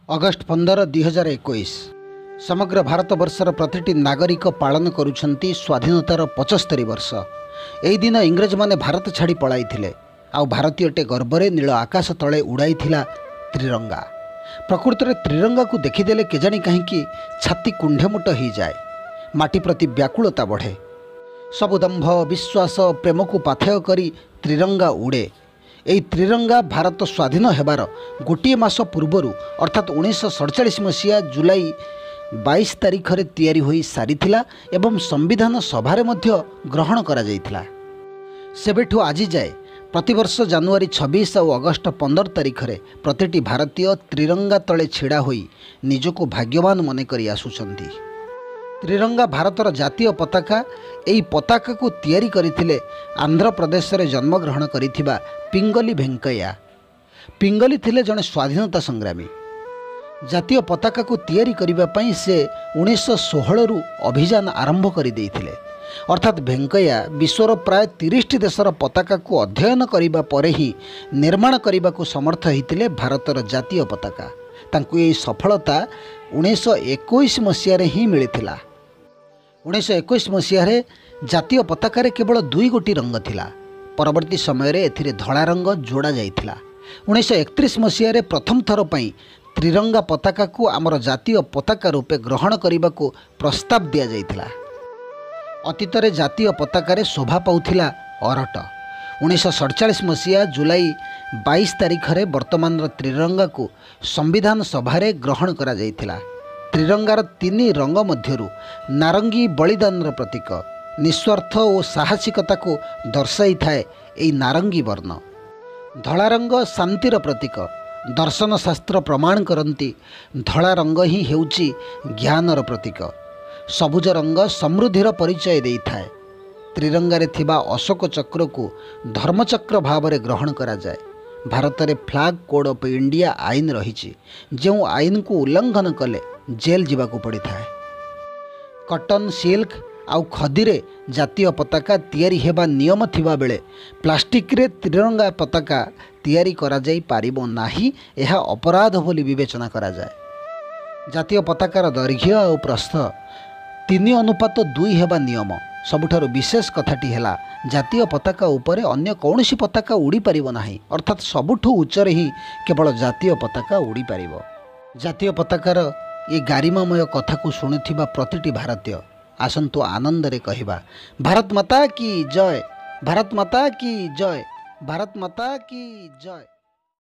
August 15 2021 ସମଗ୍ର ଭାରତବର୍ଷର ପ୍ରତିଟି ନାଗରିକ ପାଳନ କରୁଛନ୍ତି ସ୍ୱାଧୀନତାର 75 ବର୍ଷ। ଏହି ଦିନ ଇଂରେଜମାନେ ଭାରତ ଛାଡ଼ି ପଳାଇଥିଲେ, ଆଉ ଭାରତୀୟଟେ ଗର୍ବରେ ନୀଳ ଆକାଶ ତଳେ ଉଡ଼ାଇଥିଲା ତ୍ରିରଙ୍ଗା। ପ୍ରକୃତରେ ତ୍ରିରଙ୍ଗାକୁ ଦେଖିଦେଲେ କେଜାଣି କାହିଁକି ଛାତି କୁଣ୍ଢେମୋଟ ହୋଇଯାଏ, ମାଟି ପ୍ରତି ବ୍ୟାକୁଳତା ବଢ଼େ। ସବୁ ଦମ୍ଭ, ବିଶ୍ୱାସ, ପ୍ରେମକୁ ପାଥେୟ କରି ତ୍ରିରଙ୍ଗା ଉଡ଼େ। ଏହି ତ୍ରିରଙ୍ଗା ଭାରତ ସ୍ୱାଧୀନ ହେବାର ଗୋଟିଏ ମାସ ପୂର୍ବରୁ ଅର୍ଥାତ୍ 1947 ମସିହା ଜୁଲାଇ 22 ତାରିଖରେ ତିଆରି ହୋଇ ସାରିଥିଲା ଏବଂ ସମ୍ବିଧାନ ସଭାରେ ମଧ୍ୟ ଗ୍ରହଣ କରାଯାଇଥିଲା। ସେବେଠୁ ଆଜି ଯାଏ ପ୍ରତିବର୍ଷ ଜାନୁଆରୀ 26 ଆଉ ଅଗଷ୍ଟ 15 ତାରିଖରେ ପ୍ରତିଟି ଭାରତୀୟ ତ୍ରିରଙ୍ଗା ତଳେ ଛିଡ଼ା ହୋଇ ନିଜକୁ ଭାଗ୍ୟବାନ ମନେ କରି ଆସୁଛନ୍ତି। ତ୍ରିରଙ୍ଗା ଭାରତର ଜାତୀୟ ପତାକା। ଏହି ପତାକାକୁ ତିଆରି କରିଥିଲେ ଆନ୍ଧ୍ରପ୍ରଦେଶରେ ଜନ୍ମଗ୍ରହଣ କରିଥିବା ପିଙ୍ଗଲି ଭେଙ୍କୟା। ପିଙ୍ଗଲି ଥିଲେ ଜଣେ ସ୍ୱାଧୀନତା ସଂଗ୍ରାମୀ। ଜାତୀୟ ପତାକାକୁ ତିଆରି କରିବା ପାଇଁ ସେ 1916ରୁ ଅଭିଯାନ ଆରମ୍ଭ କରିଦେଇଥିଲେ। ଅର୍ଥାତ୍ ଭେଙ୍କୟା ବିଶ୍ୱର ପ୍ରାୟ 30ଟି ଦେଶର ପତାକାକୁ ଅଧ୍ୟୟନ କରିବା ପରେ ହିଁ ନିର୍ମାଣ କରିବାକୁ ସମର୍ଥ ହୋଇଥିଲେ ଭାରତର ଜାତୀୟ ପତାକା। ତାଙ୍କୁ ଏହି ସଫଳତା 1921 ମସିହାରେ ହିଁ ମିଳିଥିଲା। 1921 ମସିହାରେ ଜାତୀୟ ପତାକାରେ କେବଳ 2 ଗୋଟି ରଙ୍ଗ ଥିଲା। ପରବର୍ତ୍ତୀ ସମୟରେ ଏଥିରେ ଧଳା ରଙ୍ଗ ଯୋଡ଼ା ଯାଇଥିଲା। 1931 ମସିହାରେ ପ୍ରଥମ ଥର ପାଇଁ ତ୍ରିରଙ୍ଗା ପତାକାକୁ ଆମର ଜାତୀୟ ପତାକା ରୂପେ ଗ୍ରହଣ କରିବାକୁ ପ୍ରସ୍ତାବ ଦିଆଯାଇଥିଲା। ଅତୀତରେ ଜାତୀୟ ପତାକାରେ ଶୋଭା ପାଉଥିଲା ଅରଟ। 1947 ମସିହା ଜୁଲାଇ 22 ତାରିଖରେ ବର୍ତ୍ତମାନର ତ୍ରିରଙ୍ଗାକୁ ସମ୍ବିଧାନ ସଭାରେ ଗ୍ରହଣ କରାଯାଇଥିଲା। ତ୍ରିରଙ୍ଗାର 3 ରଙ୍ଗ ମଧ୍ୟରୁ ନାରଙ୍ଗୀ ବଳିଦାନର ପ୍ରତୀକ, ନିସ୍ୱାର୍ଥ ଓ ସାହସିକତାକୁ ଦର୍ଶାଇଥାଏ ଏହି ନାରଙ୍ଗୀ ବର୍ଣ୍ଣ। ଧଳା ରଙ୍ଗ ଶାନ୍ତିର ପ୍ରତୀକ। ଦର୍ଶନ ଶାସ୍ତ୍ର ପ୍ରମାଣ କରନ୍ତି ଧଳା ରଙ୍ଗ ହିଁ ହେଉଛି ଜ୍ଞାନର ପ୍ରତୀକ। ସବୁଜ ରଙ୍ଗ ସମୃଦ୍ଧିର ପରିଚୟ ଦେଇଥାଏ। ତ୍ରିରଙ୍ଗାରେ ଥିବା ଅଶୋକ ଚକ୍ରକୁ ଧର୍ମଚକ୍ର ଭାବରେ ଗ୍ରହଣ କରାଯାଏ। ଭାରତରେ ଫ୍ଲାଗ୍ କୋଡ଼୍ ଅଫ୍ ଇଣ୍ଡିଆ ଆଇନ ରହିଛି, ଯେଉଁ ଆଇନକୁ ଉଲ୍ଲଂଘନ କଲେ ଜେଲ୍ ଯିବାକୁ ପଡ଼ିଥାଏ। କଟନ୍, ସିଲ୍କ ଆଉ ଖଦିରେ ଜାତୀୟ ପତାକା ତିଆରି ହେବା ନିୟମ ଥିବାବେଳେ ପ୍ଲାଷ୍ଟିକ୍ରେ ତ୍ରିରଙ୍ଗା ପତାକା ତିଆରି କରାଯାଇପାରିବ ନାହିଁ, ଏହା ଅପରାଧ ବୋଲି ବିବେଚନା କରାଯାଏ। ଜାତୀୟ ପତାକାର ଦୈର୍ଘ୍ୟ ଆଉ ପ୍ରସ୍ଥ 3:2 ହେବା ନିୟମ। ସବୁଠାରୁ ବିଶେଷ କଥାଟି ହେଲା ଜାତୀୟ ପତାକା ଉପରେ ଅନ୍ୟ କୌଣସି ପତାକା ଉଡ଼ିପାରିବ ନାହିଁ, ଅର୍ଥାତ୍ ସବୁଠୁ ଉଚ୍ଚରେ ହିଁ କେବଳ ଜାତୀୟ ପତାକା ଉଡ଼ିପାରିବ। ଜାତୀୟ ପତାକାର ଏ ଗାରିମାମୟ କଥାକୁ ଶୁଣୁଥିବା ପ୍ରତିଟି ଭାରତୀୟ ଆସନ୍ତୁ ଆନନ୍ଦରେ କହିବା, ଭାରତ ମାତା କି ଜୟ, ଭାରତ ମାତା କି ଜୟ, ଭାରତ ମାତା କି ଜୟ।